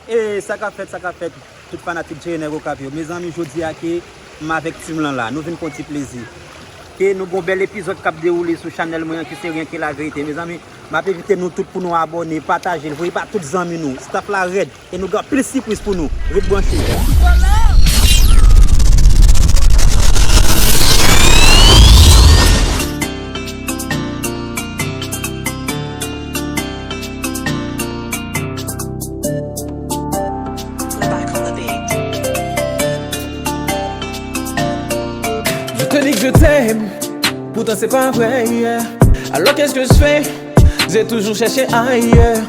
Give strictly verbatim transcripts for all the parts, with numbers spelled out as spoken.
E sa k ap fèt, sa k ap fèt, tout fanatik Jay Nèg Okap yo. Mezanmi, jodi a ke m avèk team lan la, nou vin pran ti plezi. Ke nou gon bèl epizòd k ap dewoule sou chanèl mwen an, ki se Rien que la vérité. Mezanmi, m ap envite nou tout pou nou abòne, pataje l, voye ba tout zanmi nou. Staff la rèd, e nou gen anpil sipriz pou nou. Ret branche. Je te dis que je t'aime, pourtant c'est pas vrai. Alors qu'est-ce que je fais? J'ai toujours cherché ailleurs.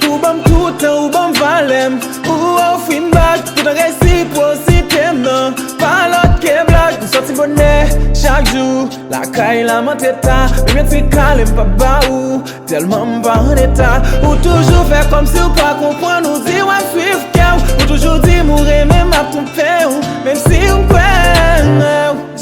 Ou ban m tout tan, ou ban m valè m, ou ofri m bak, poutan resipwosite m nan pa lòt ke blag. M sòti bonè chak jou, lakay la m antre ta, menm yon ti kale m p ap ba ou. Tèlman m pa an eta, ou toujou fè kòmsi w pa konprann, ou di w ap swiv kè w, ou toujou di m ou renmen m ap twonpe w, menm si m kwè.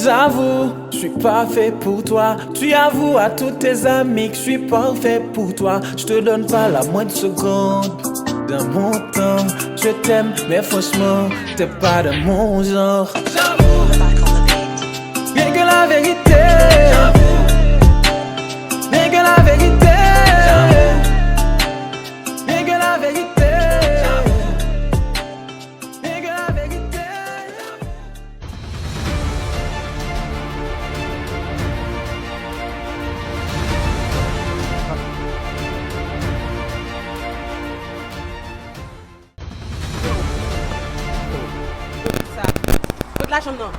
J'avoue, je suis pas fait pour toi. Tu avoues à tous tes amis que je suis pas fait pour toi. Je te donne pas la moindre seconde de mon temps. Je t'aime, mais franchement, t'es pas de mon genre. J'avoue, rien que la vérité. Rien que la vérité. Rien que la vérité. Rien que la vérité. Sa. Kot lajan m nan?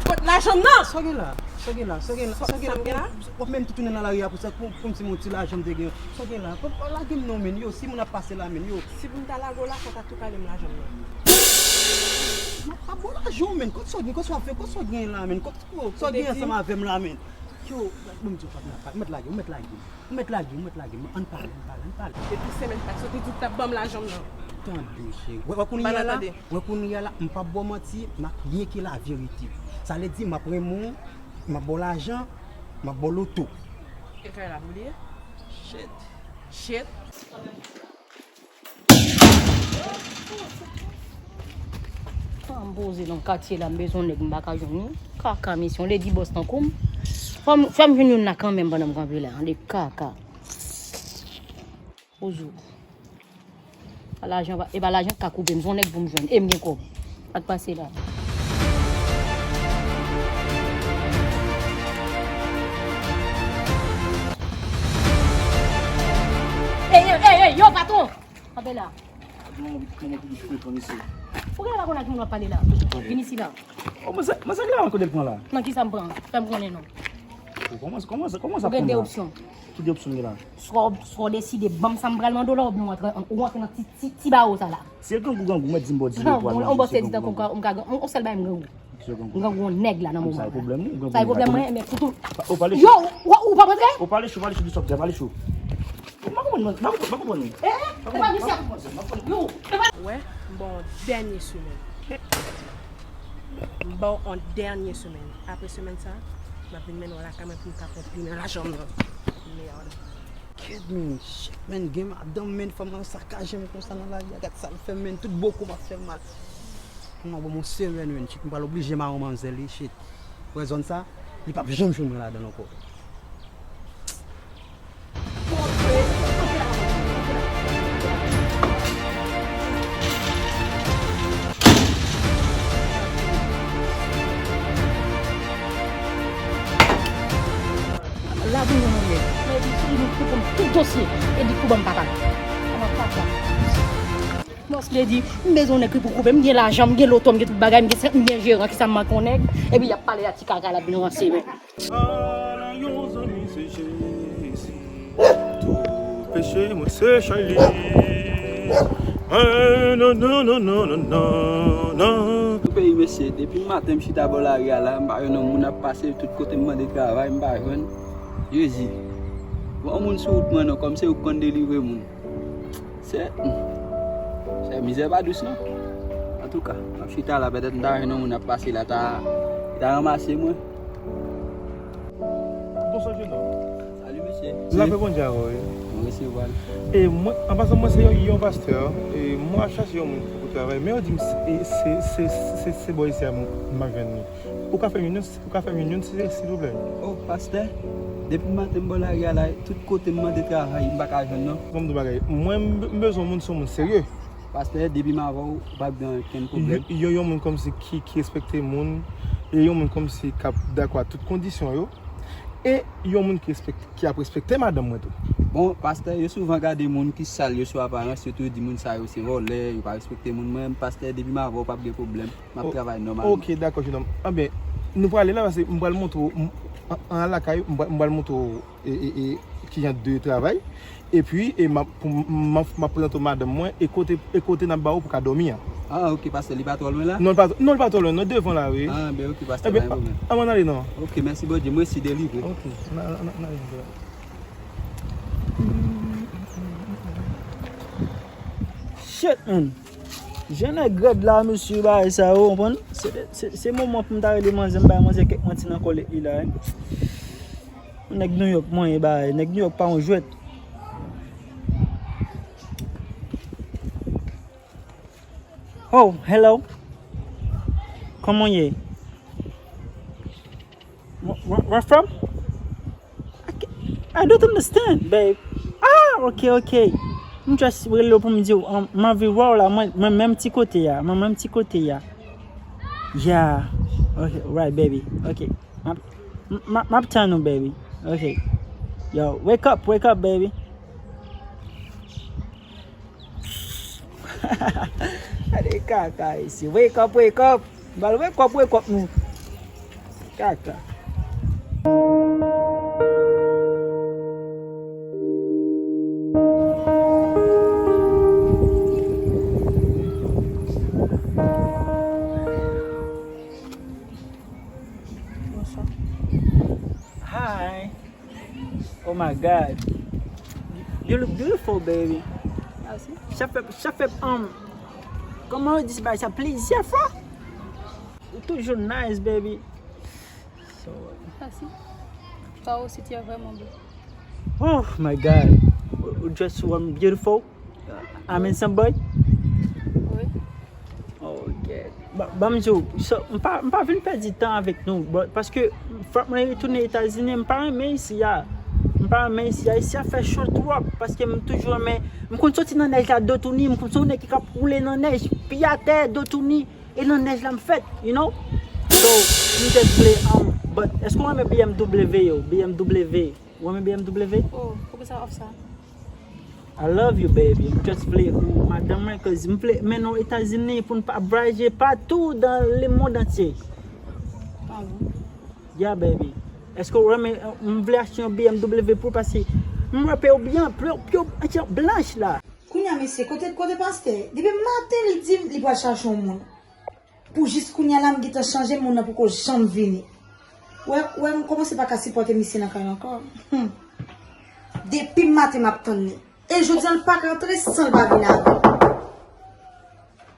Kot lajan m nan? Sa w gen la? Sa w gen la? Sa w gen la? Sa w gen la? W ap menm tou tounen nan lari a pou sa, pou, pou m di m yon ti lajan m te gen. Sa w gen la? Pa, pa lage m non, men. Yo, si moun ap pase la, men. Yo. Si pou m ta lage w la, fò w ta tou kale m lajan m nan. M ap, m ap ba w lajan w, men. Kot sa w gen? Kot sa w ap fè? Kot sa w gen la, men? Kot, yo, sa w gen ansanm avè m la, men? Yo, ban m di w, patnè, ou mèt lage, ou mèt lage. Ou mèt lage, ou mèt lage. Ann pale, ann pale, ann pale. Depi semèn pase, ou te di w t ap ban m lajan m nan. Tande, cheri. Wè, wè kounye a la, wè kounye a la, m p ap ba w manti, m ap rien que la vérité. Sa vle di, m ap renmen w, m ap ba w lajan, m ap ba w loto. E kay la, ou bliye? Shit. Shit. Fò m poze nan katye la, m bezwen yon nèg m pa ka jwenn li. Kaka mesye, yon lady boss tankou m. Fò m, fò m jwenn youn la kanmenm pandan m kanpe la, de kaka. Ozo. Pa lajan, e pa lajan k ka koupe m, se yon nèg pou m jwenn, e m gen kòb. Sa k pase la? Ey, ey, ey, ey, yo, patwon! Kanpe la. Ou genlè pa konn ak moun w ap pale la. Vin isi la. Mwen se la kote l pran la. Nan kisa m pran? Fè m konnen non. Ou gen de opsyon. Ki de opsyon gen la? Swa w deside ban m sa m pral mande w la oubyen w antre, ou antre nan ti, ti, ti bawo sa la. Si e grangou, grangou, mwen di m ba w di yo pou al nan. On bòs te di tankou m ka, m ka, on sèl bagay m grangou. M grangou yon nèg la nan moman la. Sa e pwoblèm mwen, men pou tou. Yo, ou pa antre? Ou pale cho, pale cho, di sa w ap di a, pale cho. M pa konprann, m pa konprann, m pa konprann. Eh, eh, e pa misye ap yo, e pa. Wè, m ba w yon dènye semèn. M ba w yon dènye semèn. Apre semèn sa, m ap vin mennen w lakay mwen pou m ka pran plimen lajan m nan. Mèd. Kèt, men, shit, men, gen madanm, men, fanm nan sakaje m konsa nan lari a, gad sa l fè m, men, tout boko m ap fè m mal. Kòman bon, m yon semèn, men, shit, m pral oblije mare yon manzè, li, shit. Wè zòn sa, li p ap janm jwenn mwen ladan l ankò. La pou yon nèg. Mwen di sou li pou konn tout dosye. E di pou ban m papa. Kòman papa? Mòs li di, m bezwen yon nèg ki pou koupe. M gen lajan, m gen loto, m gen tout bagay, m gen sèt, m gen jeran, kisa m manke yon nèg. Epi y ap pale a ti kaka la vin ranse men. Ala yon zanmi se Jezi. Tout peche mwen se chay li. Mwen non non non non non non non. Tout peyi mesye, depi maten m chita bò lari a la, m pa jwenn yon moun ap pase, tout kote m mande travay, m pa jwenn. Jezi. Bon moun sou wout mwen non, kòm se ou k konn delivre moun. Se, se mizè pa dous non. Antouka, m ap chita la, petèt m ta jwenn yon moun ap pase la, ta, ta ranmase mwen. Bonswa jeune homme. Salut mesye. Lapè Bondye avè w wi. Resevwa l. E mwen, an pasan, mwen se yon, yon pastè. E mwen ap chache yon moun pou travay. Men yo di m se, se, se, se, se bò isi a m, m ap jwenn li. Ou ka fè m youn, ou ka fè m youn, youn, si, silvouplè? Oh, pastè, depi maten m bò lari a la, tout kote m mande travay, m pa ka jwenn non. Ban m di w bagay. Mwen, m, m bezwen moun, se yon moun serye. Pastè, depi m avè w, ou p ap gen okenn pwoblèm. Yo, yo, yon moun kòmsi ki, ki respekte moun, e yon moun kòmsi k ap dakò ak tout kondisyon yo, e yon moun ki respekte, ki ap respekte madanm mwen tou. Bon, pastè, yo souvan gade moun ki sal yo sou aparans, yo toujou di moun sa yo se vòlè, yo pa respekte moun. Mwen, pastè, depi m avè w, p ap gen pwoblèm. M ap travay nòmalman. Ok, dakò, jenòm. Anben, nou prale la, paske m pral montre w, m, an, an lakay, m pral, m pral montre w e, e, e, kijan de travay. Epi, e m ap, pou m, m ap, m ap prezante w madanm mwen, e kote, e kote n ap ba ou pou ka dòmi an. Ah, ok, pastè, li pa twò lwen la? Non, li pa, non, li pa twò lwen, non, devan la, wi. Ah, ben, ok, pastè, pa gen pwoblèm. Ann, ann ale, non. Ok, mèsi Bondye, mwen si delivre. Ok, n a, n a, n a, n a. Shit, man. Jan nèg rèd la, mesye, bagay sa yo, konprann? Se, se, se moman pou m ta rele manzè, m bay manzè kèk manti nan kòlèt li la, wi. Nèg New York, mwen, e bagay. Nèg New York pa yon jwèt. Oh, hello. Kòman w ye? Where, where, where from? I ca- I don't understand, babe. Ah, ok, ok. M just rele w pou m di w, um, m anvi wè w la, mwen, mwen menm ti kote a, mwen menm ti kote a. Yeah. Ok, right, baby. Ok. M ap, m ap, m ap tann ou, baby. Ok. Yo, wake up, wake up, baby. Gade kaka isi. Wake up, wake up. Bal wake up, wake up nou. Kaka. Hi. Oh my God. You look beautiful, baby. Mèsi. Sa fè, sa fè, um, kòman yo di sa, sa plizyè fwa? Ou toujou nice, baby. So, mèsi. Toi aussi, tu es vraiment beau. Oh my God. You just one beautiful. I'm handsome boy. Wi. Ok. Ba, ban m di w, so, m pa, m pa vin pèdi tan avèk nou, but, paske fòk mwen retounen Etazini, m pa renmen isi a. M pa renmen isi a. Isi a fè cho twòp, paske m toujou renmen, m konn soti nan nèj la, do touni, m konn se yon nèg ki k ap woule nan nèj, pye atè, do touni, e nan nèj la m fèt, you know? So, m just vle, um, but, èske w renmen B M W yo? B M W. Ou renmen B M W? Oh, poukisa w ap sa? I love you, baby. M just vle ou madanm mwen, 'cause m vle mennen w Etazini pou n pa vwayaje patou dans le monde entier. Ah bon? Yeah, baby. Èske w renmen, m vle achte yon B M W pou w, paske m wè pye w byen, pye w, pye w blanch la. Kounye a, mesye, kote, kote pastè? Depi maten, li di m li pral chache yon moun. Pou jis kounye a la, m gentan chanje, moun nan poko janm vini. Wè, wè, m kòmanse pa ka sipòte misye nan kay la ankò. Hmm. Depi maten m ap tann li. E jodi a, l pa ka antre san l pa vin avè m.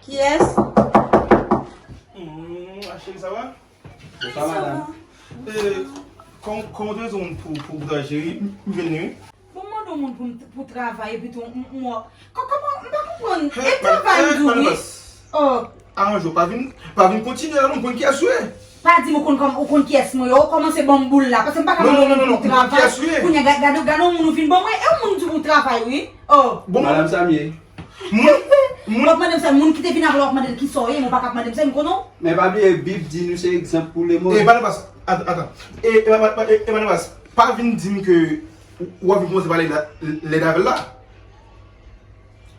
Kiyès? Hmm, ah, cheri, ça va? Bonsoir, madame. Eh, kòman, kòman w te bezwen pou, pou, pou travay, cheri? M vini, wi. Bon, m mande yon moun pou, pou travay, epi tou, m, m, m, kò-, kòman, m pa konprann. E travay m di w, wi. Oh. Aranje w, pa vin, pa vin kontinye la non, m konn kiyès ou ye. Pa di m ou konn kòm, ou konn kiyès mwen ye, ou kòmanse ban m boul la, paske m pa ka mande yon moun pou travay. Kounye a, gade, gade, gade yon moun ou vin ban mwen, e yon moun di w pou travay, wi. Oh. Bon, madame Samie. Moun, moun. W ap mande m sa, moun ki te vin avè w, w ap mande l kisa w ye, men w pa ka ap mande m sa, m konnen w. Men pa bliye, Bib di nou se egzanp pou lemonn. E, Barnabas, at-, atan. E, e, e, e, Barnabas, pa vin di m ke w ap vin kòmanse pale lèd avè l la.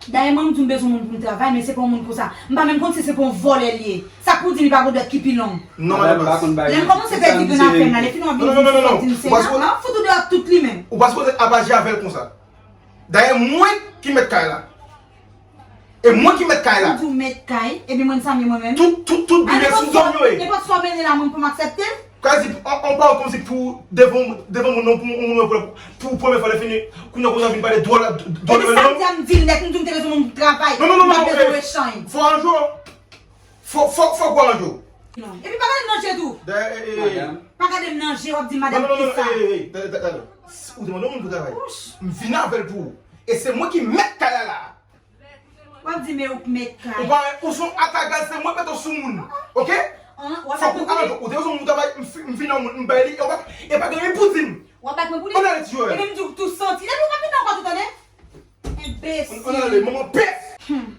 Dayè, mwen, m di w m bezwen moun pou m travay, men se pa yon moun konsa. M pa menm konn si se pa yon vòlè l ye. Sa k pou di li pa gon dwèt ki pi long. Non, Barnabas. Lè m kòmanse pèdi grenn afè m la, lè fini w ap vin di m se sòt di m se la, m ap fout ou deyò ak tout li menm. Ou pa sipoze ap aji avè l konsa. Dayè, mwen ki mèt kay la. E mwen ki mèt kay la. Ou di w mèt kay, epi mwen sa m ye mwen menm. Tout, tout, tout byen sou zòn yo ye. Nenpòt sa w mennen la, mwen pou m aksepte l. Kazi, on, on pawòl kòmsi pou devan, devan moun nan, pou, pou, pou premye fwa lè fini, kounye a kounye a vin pale dwòl, dwòl. Epi sa m di a m di l nèt, m di w m te bezwen moun pou travay. Non, non, non, non, non, m pa bezwen rechanj. Fò anjou. Fò, fò, fò gwo anjou. Epi pa gade m nan je tou. Pa gade m nan je, w ap di madanm kisa. Non, non, non, non, eh, eh, eh, tande. Ou te mande yon moun pou travay. M vin avè l pou ou. E se mwen ki mèt kay la la. W ap di men ou k mèt kay. Ou pa, ou se yon atagaz, se mwen mete w sou moun. Oke? Fòk ou, ou te yon moun pou travay, m fi- m vin yon moun, m bay li, e w pa, e pa gen anyen pou di m. W ap bat mwen pou li? Ann ale ti jwè. Epi m di w tou santi. Depi w pa vin ankò tou tande. Enbesil. Ann ale, manman pès. Hmm.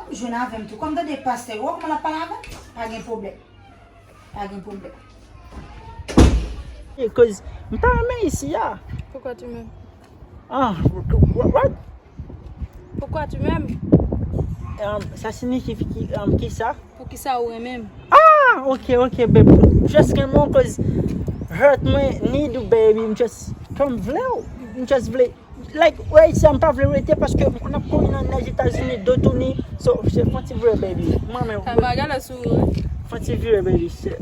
Ou jwenn avè m tou. Kòm tande pastè, ou wè kòman l ap pale avè m? Pa gen pwoblèm. Pa gen pwoblèm. Cause m pa renmen isi a. Pourquoi tu m'aimes? Ah, what? Pourquoi tu m'aimes? Um, sa siyifi ki, um, kisa? Poukisa ou renmen m? Ah, ok, ok, babe. Just renmen w cause heart mwen need you, baby. M just, cause m vle w. M just vle. Like, wè, isi a m pa vle rete paske m konn ap kouri nan nèj Etazini, do tounen. So, se fon ti vre, baby. Mwen menm. Sa bagay la sou ou, wi. Fon ti vre, baby. Se-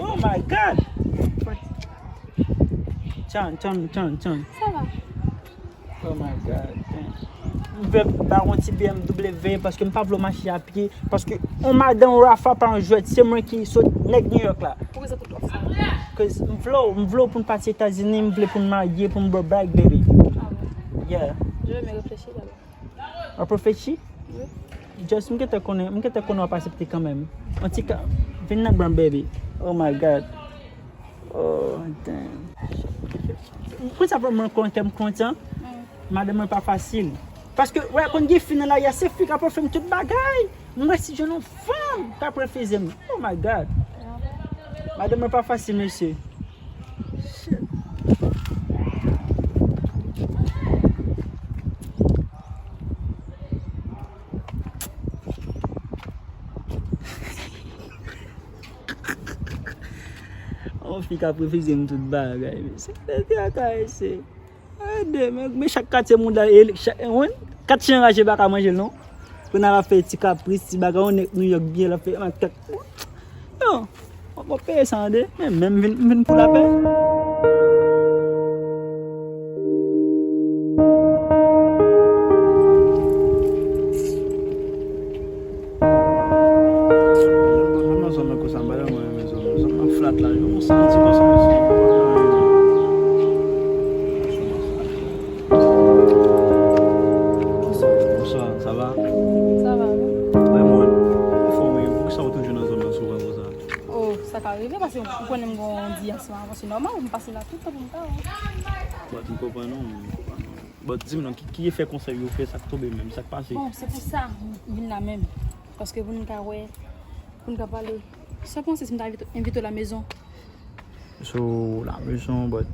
Oh my God! Tchan, tchan, tchan, tchan. Sa va? Oh my God, damn. M vle ba yon ti B M W paske m pa vle mache a pye. Paske yon madanm Rafa pa yon jwèt, se mwen ki sot nèg New York la. Poukisa tout sa? Cause m vle w, m vle w pou n pati Etazini, m vle pou n marye, pou n bò bag, baby. Ah bon? Yeah. Je vais me réfléchir d'abord. An pwofesi? Wi. Just, m gentan konnen, m gentan konnen w ap aksepte kanmenm. Antika, vin nan bra m, baby. Oh my God. Oh, damn. Konn sa fè mwen kontan, m kontan. Mm. Madanm mwen pa fasil. Paske, wè, konn gen fi nan lari a, se fi k ap ofri m tout bagay. M resi jwenn yon fanm k ap refize m. Oh my God. Madanm mwen pa fasil, mesye. Shit. Yon fi k ap refize m tout bagay, mesye. Mesye a ka ese. Ede, men, men chak katye moun la, e, chak, e, wen, kat chen raje pa ka manje l, non. Kounye a l ap fè ti kapris, ti bagay, yon nèg New York byen, l ap fè, ah, kèk, non, w ap peye sa, tande. Men, men m vin, m vin pou lapè. Menm nan zòn nan konsa, m pa tèlman renmen zòn nan. Zòn nan flat la, yon santi konsa, yon santi konsa. Bonswa, bonswa, sa va? Sa va, wi. Wè, mwen, anfòm, wi. Poukisa w toujou nan zòn nan souvan konsa? Oh, sa ka rive, paske ou konnen m gen yon di asma, se nòmal, m pase la tout tan pou m ka wè. Bon, m konprann ou, m konprann ou. Bon, di m non, ki, ki efè konsèy yo fè, sa k tonbe menm, sa k pase? Bon, se pou sa m vin la menm. Paske pou n ka wè, pou n ka pale. Sa w panse si m ta envite, envite w la mezon? So, la mezon, but,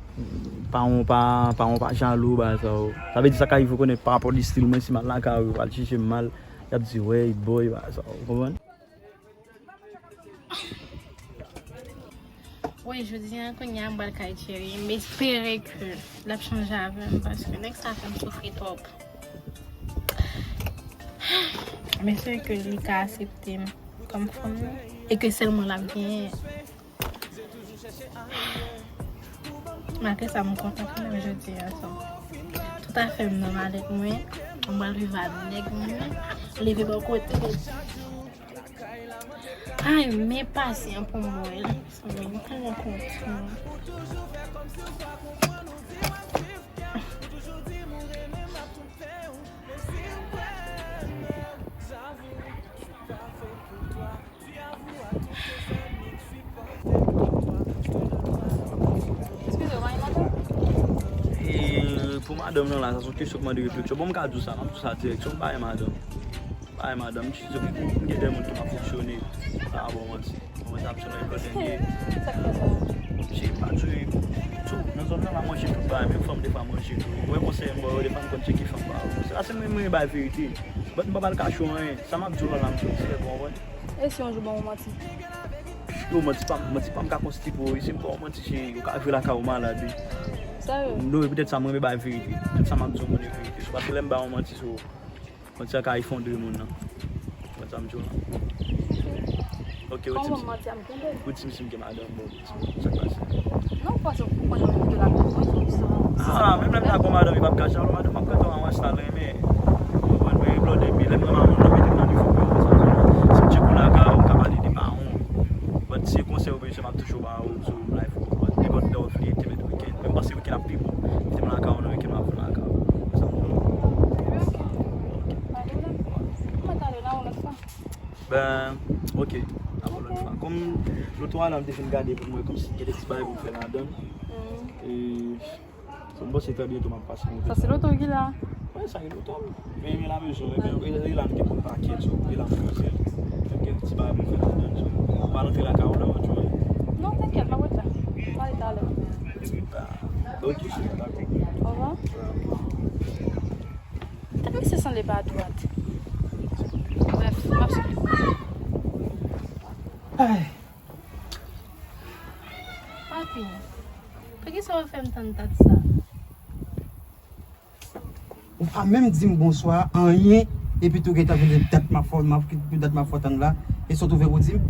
paran w pa, paran w pa jalou, bagay sa yo. Sa vle di sa ka rive w konnen pa rapò de estil mwen, si m al lakay ou, yo pral jije m mal, y ap di, "Wey, boy," bagay sa yo, ou konprann? Wi, jodi a, kounye a, m pral kay Thierry. M espere ke l ap chanje avè m, paske nèg sa fè m soufri twòp. M espere ke li ka aksepte m kòm fanm li, e ke sèl mwen l ap genyen. Malgre sa, m kontan kanmenm jodi a, so. Tout afè m nòmal avèk mwen. M pral viv ak nèg mwen. Leve bò kote. Ay, men pasyan pou mwen. Mwen tèlman kontan. Eskize, w pa gen madanm? E, pou madanm nan la, sa se yon kesyon k mande refleksyon. Bon, m ka di w sa, m ap di w sa dirèk, se yon bagay madanm. Bay madanm, m gen de moun ki pa fonksyone pa bon manti. Bon, mwen t ap di yon lòt nèg. Sa k fè sa? Se pa di, so, nan zòn nan la manje tout bagay, menm fanm defwa manje tou. Ou wè konsèy m ba yo, defwa m konn tcheke fanm pa yo. Se paske mwen, mwen bay verite. But m pa pral kache w anyen. Sa m ap di w la, la m soti, ou konprann? E si yon jou ban w manti? Yo, manti pa, manti pa m ka konstipe w, si m ba w manti, cheri, ou ka rive lakay ou malad, wi. Serye? Non, e poutèt sa, mwen renmen bay verite. Poutèt sa, m ap di w mwen verite. Se paske lè m ba w manti, so, Manti a ka efondre moun nan. Konprann sa m di w la? Ok, ou di m si, ou di m si m gen madanm, bon, ou di m sa k pase. Non, ou panse ou konn yon moun ki la pou mwen, se pou sa. Ah, menm lè m ta gon madanm, li p ap ka jalou, madanm p ap ka jalou, sa l renmen. Ou konprann? Men blòdè, men lè m renmen moun nan, mete m nan nivo pou yo konsa. Si m tcheke w lakay ou, m ka pale de paran w. But si konsèy ou bezwen, m ap toujou ba ou sou live ou. But nenpòt lè w vle, te mèt wè. Ben, ok. A pou lòt fwa. Kòm loto a la, m te fin gade pou m wè kòmsi gen de ti bagay pou m fè ladan l. E, so, m panse trè byento m ap pase monte. Sa se loto w ki la? Wi, sa se loto m. Men, men la mezon, men, men, e, e la m te konn pake, so, e la m fè, se, se gen ti bagay pou m fè ladan l, so. Ou pa rantre lakay ou la, ou tchwe. Non, tankyèt, m ap ret la. M pale talè. Ah, ok, dakò. Au revoir. Tèt misye sanble pa dwat. Bref, m ap swiv. Ay. Papi, poukisa w fè m tann dat sa? Ou pa menm di m bonswa, anyen, epi tou gentan vin dat m ap fè, m ap, dat m ap fè w tann la, e sa w twouve pou di m?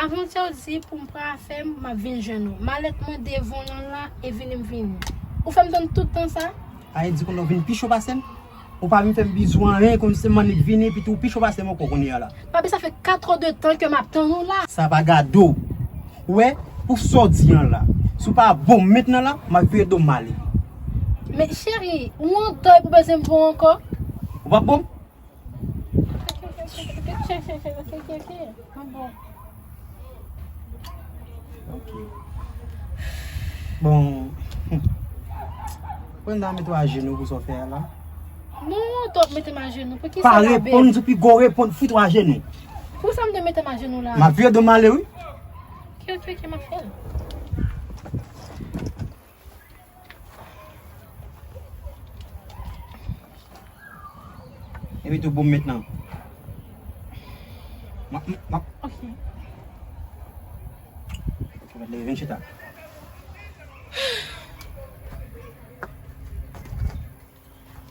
Avantyè w di pou m pran afè m, m ap vin jwenn ou. Malèt mwen devan w lan la, e vini m vini. Ou fè m tann tout tan sa? A, e di kounye a w vin pi cho pase m? Ou pa vin fè m bizou anyen, kòmsi m annik vini, epi tou w pi cho pase m ankò kounye a la. Papi, sa fè kat è de tan ke m ap tann ou la. Sa pa gade w. Ou wè, pou sa w di an la. Si w pa ban m mentnan la, m ap vire do m ale. Men cheri, ou antò epi w bezwen m ban w ankò? Ou p ap ban m? Ok, ok, ok, ok, ok, ok, ok, ok. Mwen bon. Ok. Bon. Brenda, mete w ajenou pou sa w fè a la. Non, ou t ap mete m ajenou. Poukisa? Pa reponn, di w pi gwo reponn, fout w ajenou. Poukisa m te mete m ajenou la? M ap vire do m ale, wi. Ok, ok, ok, m ap fè l. Epi tou, bon, mentnan. M ap, m ap, m ap. Ok. Ou mèt leve, vin chita.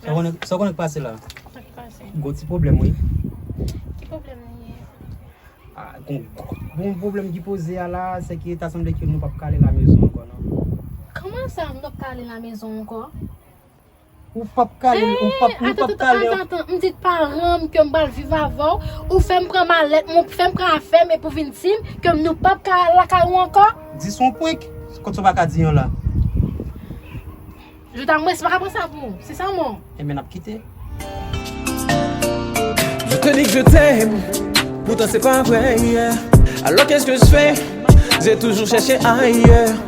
Sa w konnen, sa w konnen k pase la? Sa k pase? Gwo ti pwoblèm, wi. Ki pwoblèm li ye? Ah, gon, gon pwoblèm ki poze a la, se ke ta sanble ke nou p ap ka ale la mezon ankò, non. Kòman sa, nou p ap ka ale la mezon ankò? Ou p ap ka ale, ou p ap, nou p ap ka ale. Atann, atann, atann, m di paran m ke m pral viv avè w, ou fè m pran malèt mwen, ou fè m pran afè m epi w vin di m ke nou p ap ka al lakay ou ankò? Di se yon prank, kote w pa ka di an la. Jota, mwen, se pa ka pran sa pou ou. Se sa, mwen. Enben, n ap kite. Je te dis que je t'aime, pourtant c'est pas vrai, yeah. Alors qu'est-ce que je fais? J'ai toujours cherché ailleurs.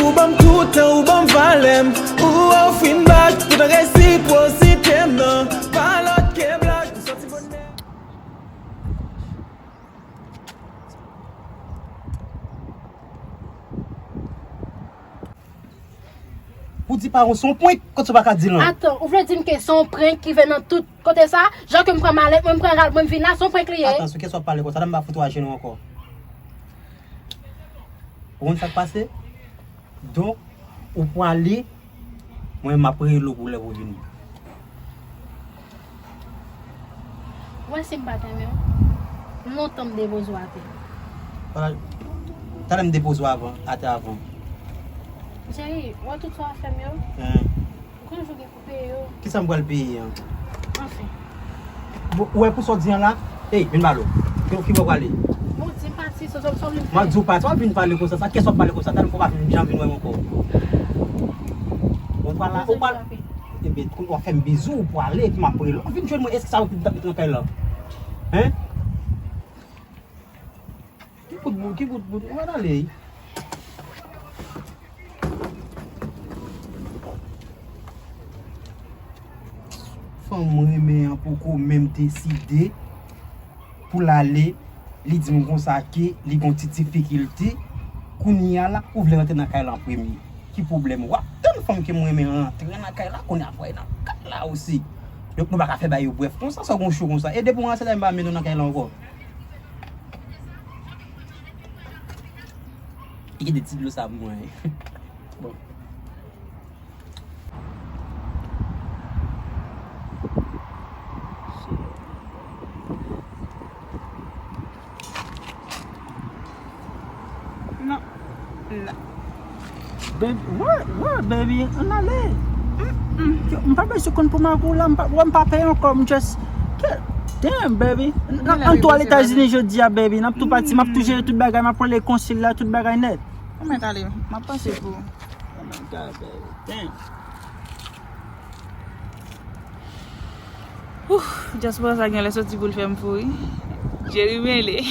Ou ban m tout tan, ou ban m valè m, ou ofri m bak, tout an resipwosite m nan, pa lòt ke blag. M santi bonè. Pou di pa yon, se yon prank, kote w pa ka di l lan. Atann, ou vle di m ke se yon prank ki rive nan tout kote sa? Jan ke m pran malèt mwen, m pran rad mwen, m vin la, se yon prank li ye? Atann, sou kiyès w ap pale konsa la, m pa fout w ajenou ankò. Ou konn sa k pase? Donk, ou prale, mwen m ap rele w pou lè pou w vini. Ou wè si m pa t renmen w, lontan m depoze w atè. Talè m depoze w avan, atè avan. Cheri, ou wè tout sa w ap fè m yo? Gon jou gen pou peye yo. Kisa m pral peye an? Anfen. Bon, ou wè pou sa w di an la? Ey, vin pale. Ki, ki bò w prale? Bon, di m pati, sa, sa, sa w vin fè? M ap di w pati, w ap vin pale konsa, sa, kiyès w ap pale konsa, talè m fò w pa vin, janm vin wè m ankò. Ou pral la, ou pral. Ebyen, w ap fè m bizou, ou prale, epi m ap rele w. Vin jwenn mwen, èske sa w t ap met nan kay la? Hein? Ki bout bout, ki bout bout, ou pa t ale. Fanm mwen renmen an poko menm deside pou l ale, li di m konsa ke li gon ti difikilte. Kounye a la, ou vle rantre nan kay la an premye. Ki pwoblèm ou? W ap tann fanm ke mwen renmen an rantre nan kay la, kounye a pou al nan kay la osi. Donk nou pa ka fè bagay yo brèf konsa, sa w gon cho konsa. E depi w rantre la, m pa met nou nan kay la ankò. Li kite ti dlo sa pou mwen. Bon. Non. Non. Baby, where, where, baby? Ann ale. Mm, mm. Yo, m pa bezwen konn pou m ak ou la, m pa, wè m pa peye ankò, m just, God damn, baby. N, ann tou al Etazini jodi a, baby. N ap tou pati, m ap tou jere tout bagay, m ap rele konsil la, tout bagay nèt. Ou mèt ale, m ap panse pou ou. Oh my God, baby. Damn. Ouf, dyaspora sa gen lè soti pou l fè m fou, wi. Jerry mele.